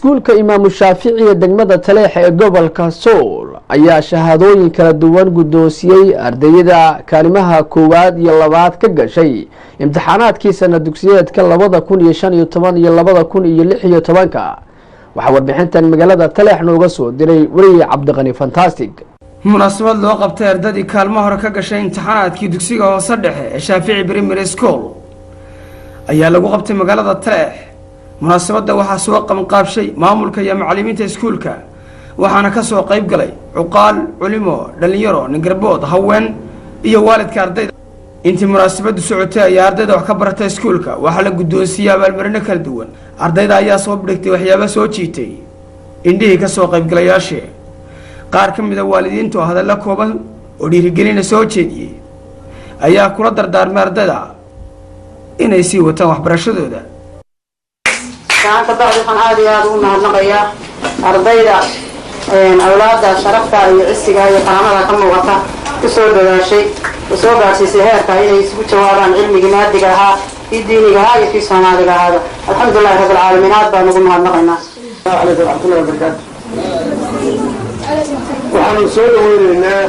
Iskuulka Imaamu Shaafici ee degmada Taleex ee gobolka Sool ayaa shahaadooyin kala duwan guddoonsiyey ardayda kaalimaha koowaad iyo labaad ka gashay imtixaanaadkii sana dugsiyeedka 2015 iyo 2016-ka. Waxaa warbixintan magaalada Taleex nooga soo diray weriye Cabdiqani Fantastic. Munaasabad loo qabtay ardaydii kaalmo hore ka gashay imtixaanaadkii dugsiga hoose dhexe ee Shaafici Primary School ayaa lagu qabtay magaalada Taleex. Munaasabadda waxaa soo qabanqaabshay maamulka iyo macallimiinta iskuulka, waxaana ka soo qayb galay cuqaal, culimo, dhallinyaro, ningarbood, haween iyo waalidka ardayda. Intii munaasabaddu socotay ayaa ardayda wax ka barata iskuulka waxaa la guddoonsiiyey abaalmarino kala duwan. Ardayda ayaa soo dhigtay waxyaaba soo jiitay indhihii ka soo qaybgalayaashii. Qaar ka mida waalidiintu oo hadallo kooban oo dhiirigelina soo jeediyey ayaa kula dardaarmay ardayda inay sii wataan waxbarashadooda. Gacanka bacdi, waxaan aada iyo aada ugu mahadnaqayaa ardayda, awlaadda sharafta iyo cisiga iyo karaamada ka muuqata kusoo dadaashay oo soo gaadhsiisay heerka inay isugu jawaabaan cilmigii maadiga ahaa, kii diiniga ahaa iyo kii Soomaaliga ahaaba. Alxamdulilahi Rabbilcaalamiin, aad baan ugu mahadnaqaynaa. Calaykum waraxmatullahi wabarakaatu. Waxaanu soo dhaweyneynaa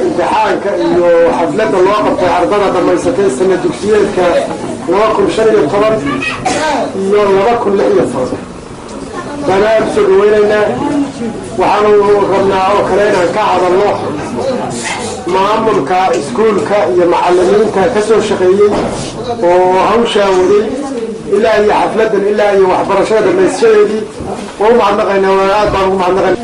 imtixaanka iyo xafladda loo qabtay ardada dhammaysatay sana dugsiyeedka 2015 iyo 2016. Baan aada usoo dhaweyneynaa. Waxaanu rabnaa oo kale inaan ka hadalno maamulka iskuulka iyo macalimiinta ka soo shaqeeyey oo hawshaa waday ilaa iyo xafladan, ilaa iyo waxbarashada dhamaysashadeedii. Waa u mahadnaqaynaa, waa aad baan ugu mahadnaqaynaa.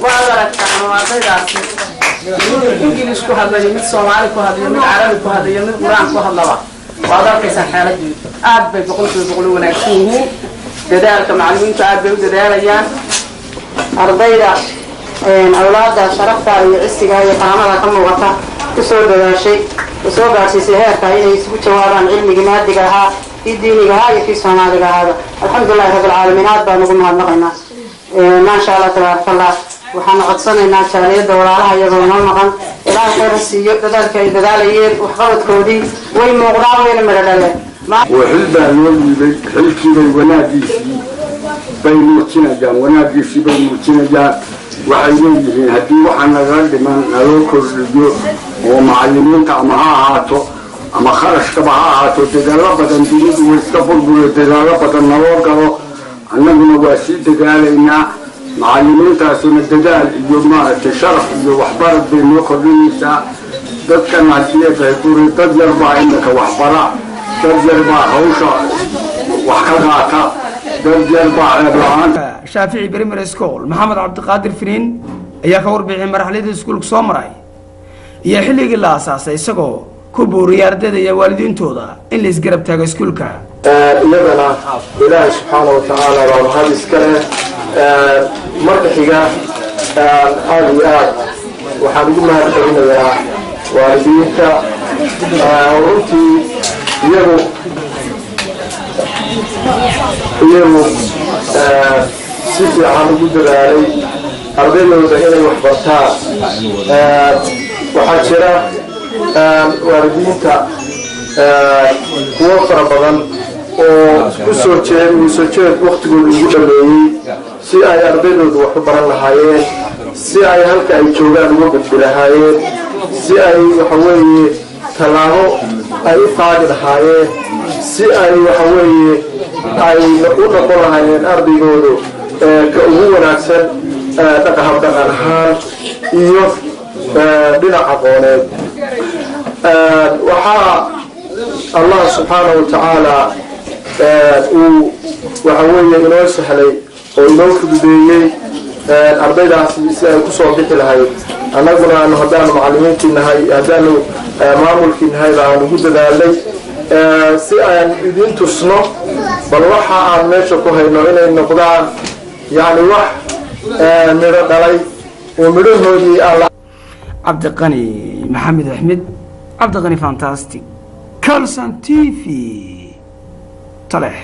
Waad aragtaan oo ardaydaasi mid Ingilish ku hadlayo, mid Soomaali ku hadlayo, mid Carabi ku hadlayo, mid Qur-aan ku hadlaba, waad arkaysaan. Xeeladii aad bay 100% u wanaagsan yihiin. Dadaalka macallimiintu aad bay u dadaalayaan. Ardayda, awlaadda sharafta iyo cisiga iyo karaamada ka muuqata kusoo dadaashay oo soo gaadhsiisay heerka inay isugu jawaabaan cilmigii maadiga ahaa, kii diiniga ahaa iyo kii Soomaaliga ahaaba. Alxamdulilahi Rabbilcaalamiin, aad baan ugu mahadnaqaynaa. Maasha Allah, tabaaraka Allah. Waxaanu codsanaynaa jaaliyadda walaalaha iyagoo noo maqan, Ilaahay khayr ha siiyo dadaalka ay dadaalayeen. Waxqabadkoodii way muuqdaan, wayna midho dhaleen. Oo xil baa loo dhiibay, xilkiibay wanaaggiisii bay muujinayaan, wanaaggiisii bay muujinayaan. Waxay leeyihiin haddii waxaa nagala dhiman naloo kordhiyo oo macallimiinta ama ha ahaato ama kharashkaba ha ahaato. Dadaallo badan, dunidu way iska burburo, dadaallo badan naloo galo. Annaguna waa sii dadaalaynaa. Macallimiintaasuna dadaal iyo maaragtay sharaf iyo waxbarad bay noo kordhinaysaa. Dadkan haddii ay tahay guri, dad yar baa imika waxbara, dad yar baa hawsha wax ka qaata, dad yar baa ceeb la-aan. Shaafici Primary School, Maxamed Cabdiqaadir Finiin ayaa ka warbixiyay marxaladii iskuulku soo maray iyo xilligii la aasaasay, isagoo ku booriyay ardayda iyo waalidiintooda in la isgarab taago iskuulka. Iyadana Ilaahay subxaana wa tacaala baa mahad iska leh. Marka xiga, aada iyo aad waxaan ugu mahad celinayaa waalidiinta oo runtii iyagu si fiican ugu dadaalay ardaydooda inay wax bartaan. Waxaa jira waalidiinta kuwo fara badan oo ku soo jeed uu soo jeed waktigooda ugu dhameeyey si ay ardaydooda wax u baran lahaayeen, si ay halka ay joogaan uga gudbi lahaayeen, si ay waxa weeye tallaabo ay u qaadi lahaayeen, si ay waxa weeye ay u noqon lahaayeen ardaygoodu ka ugu wanaagsan dhaqan dhaqan ahaan iyo dhinac aqooneed. Waxaa Allah subxaana wa tacaala uu waxa weeye inoo sahlay oo inoo fududeeyey ardaydaasi si ay kusoo bixi lahayd. Annaguna aanu haddaanu macallimiintii nahay, haddaanu maamulkii nahay, baan ugu dadaalnay si aan idin tusno bal waxa aan meesha ku hayno inay noqdaan yacni wax midho dhalay oo midhahoodii aan. Cabdiqani Maxamed Axmed, Cabdiqani Fantastic, Carlson TV, Talex.